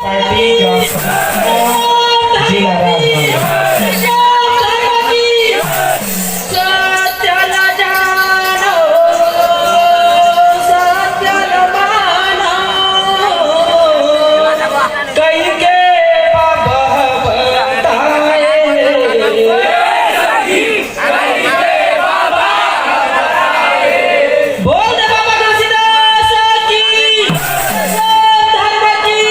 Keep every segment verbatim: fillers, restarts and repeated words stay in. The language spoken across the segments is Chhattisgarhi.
पार्टी का जिला राजनांदगांव। बोल दे बाबा घासीदास की, धर्म की।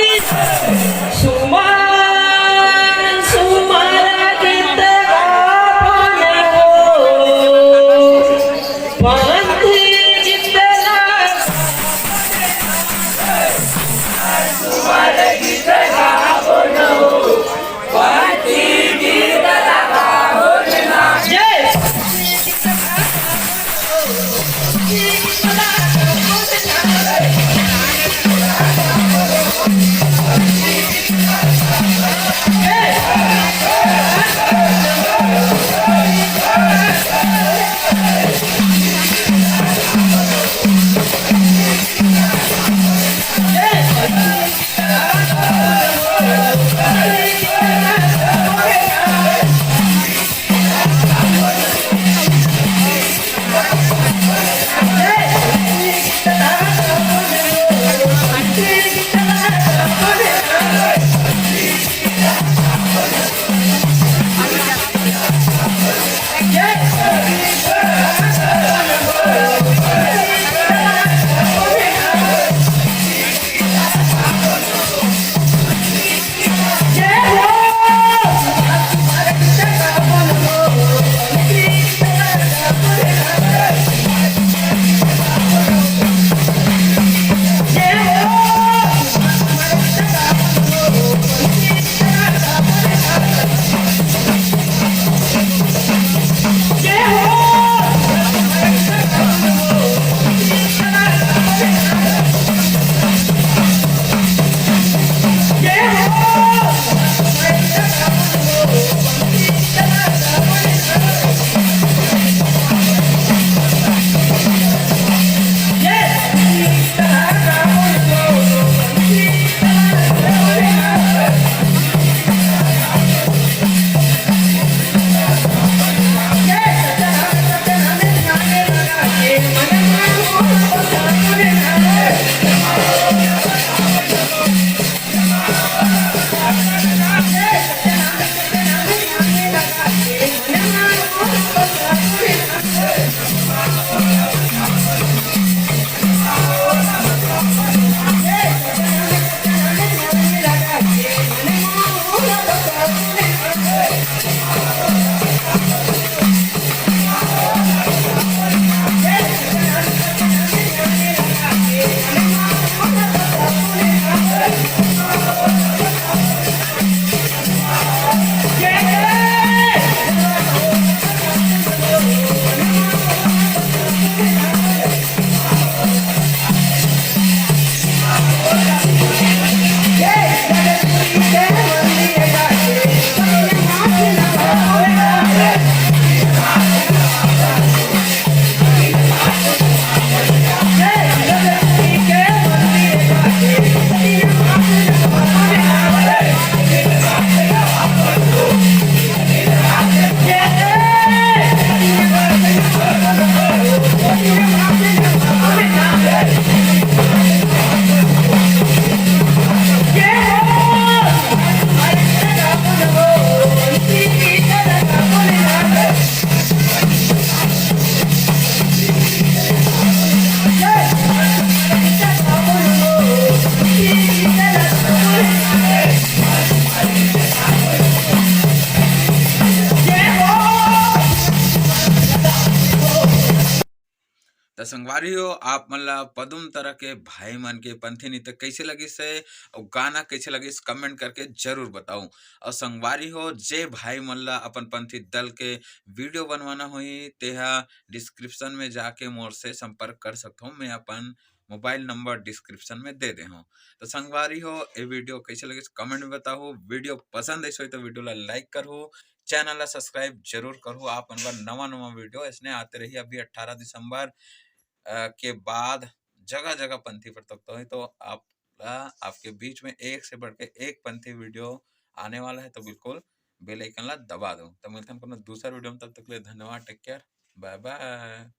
सुमन सुमन गीत गावन हो, पंथी जितना। जय। त संगवारी हो, आप मन ला पदुम तरह के भाई मन के पंथी नृत्य कैसे लगिस हे अउ गाना कैसे लगिस, कमेंट करके जरूर बताओ। अउ संगवारी हो, जे भाई मन ला अपन पंथी दल के वीडियो बनवाना होही, तेहा डिस्क्रिप्शन में जाके मोर से संपर्क कर सकथो। मैं अपन मोबाइल नंबर डिस्क्रिप्शन में दे दे हूँ। तो संगवारी हो, ये वीडियो कैसे लगिस, कमेंट में बताओ। वीडियो पसंद आइस होही तो वीडियो ला लाइक करहु, चैनल ला सब्सक्राइब जरूर करहु। आप मन बर नवा नवा वीडियो ऐसने आते रही। अभी अट्ठारह दिसंबर, अ, के बाद जगह जगह पंथी प्रतियोगिता होही, तो आप आपके बीच में एक से बढ़ के एक पंथी video आने वाला है, तो बिल्कुल bell icon ला दबा दो। तो मिलथन कोनो दूसर video में, तब तक के लिए धन्यवाद, take care, bye bye।